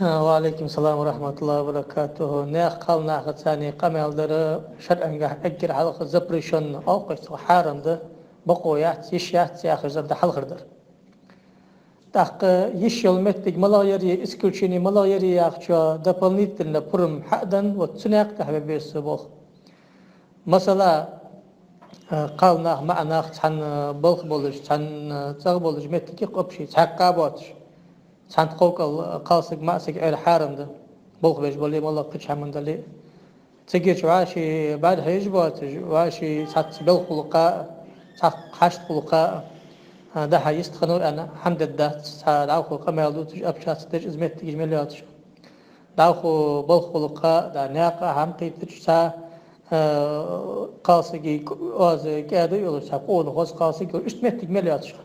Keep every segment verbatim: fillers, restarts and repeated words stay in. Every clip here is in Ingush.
Ва Ӏалайкум салам ва рахьматуллахӀи ва баракатухӀ. Наьха, кхалнахаца къамаьл дар шарӀагахьа эггара хьалха запрещённо, оалаш цох хьарам да, бокъо яц, йиш яц яхаш дар да хьалхара дар. ТӀаккха йиш йола моттиг малагӀа яр, исключени малагӀа яр яхачоа дополнительно пурам хьа а даь, вот цу наькъа тӀа бе беза болх. Масала, э, кхалнах, маӀа нах цхьана балха болаш, цхьана цӀагӀа болаш моттиг я-кх общий, цхьаькха а боацаш, цхьан тхов кӀал кхалсаг, маӀа саг Ӏер хьарам да, болх беш бале а, моллагӀа кхыча хӀаман дале а. Цигача вӀаший бӀарахьежаш боацаш, вӀаший цхьацца белха гӀулакха а, цхьа хьашт гӀулакха а, а, дӀа-хьа йистхиннав аьнна хӀама дергдац, цхьа дӀахо къамаьл дувцаш, общаться деш, из моттигаш мел йоацаш. ДӀахо балха гӀулакха а, дӀа наькъа а хӀама кхийттача цхьа, э, кхалсага оаз кӀаьда йолаш, цхьа къона хоза кхалсаг йолаш, иштта моттиг мел йоацаш хинна.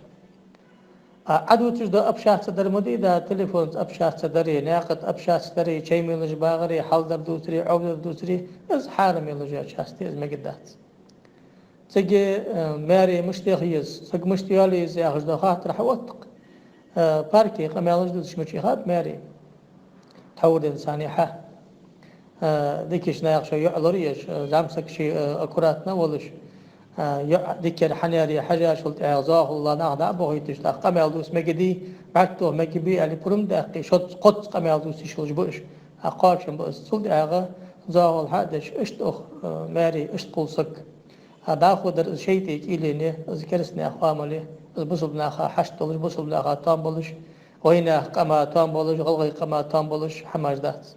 А Ӏа дувцаш дола общаться дар ма дий, да, телефонца общаться дари, наькъа тӀа общаться дари, чай мелаш багӀари, хьал дар дувцари, Ӏовдал дувцари, из хьарам йолаш йола часть я, из мегаргдац. Цига, э, маьре мишта яха еза, саг мишта йоала еза яхаш дола хаттар хьаотт-кх. Э, парке къамаьлаш дувцаш мича яхад маьре? Тхьовра денз цхьанне хьа. Э, дикача наха шоай йоӀ лораеш, э, зӀамсаг ше, э, аккуратно волаш, э, йоӀ дикагӀа хьанера хьежачул тӀехьагӀа зоахалол нах дӀа а бохийташ, тӀаккха къамаьл дувца мегаргдий, бӀаргтоха мегаргбий аьле пурам даьккхе, шозза, кхозза къамаьл дувца йиш йолаш ба уж. ТӀаккха кхоачам ба из. Цул тӀехьагӀа зоахалол хьа а деш, иштта оаха, э, маьре, иштта хул саг. А дӀахо дар из шайтӀа кӀийлен я, из керастаний оамал я, из бусалба наха хьашт долаш, бусалба наха тоам болаш, вайнаьха къама тоам болаш, гӀалгӀай къама тоам болаш хӀамаш дац.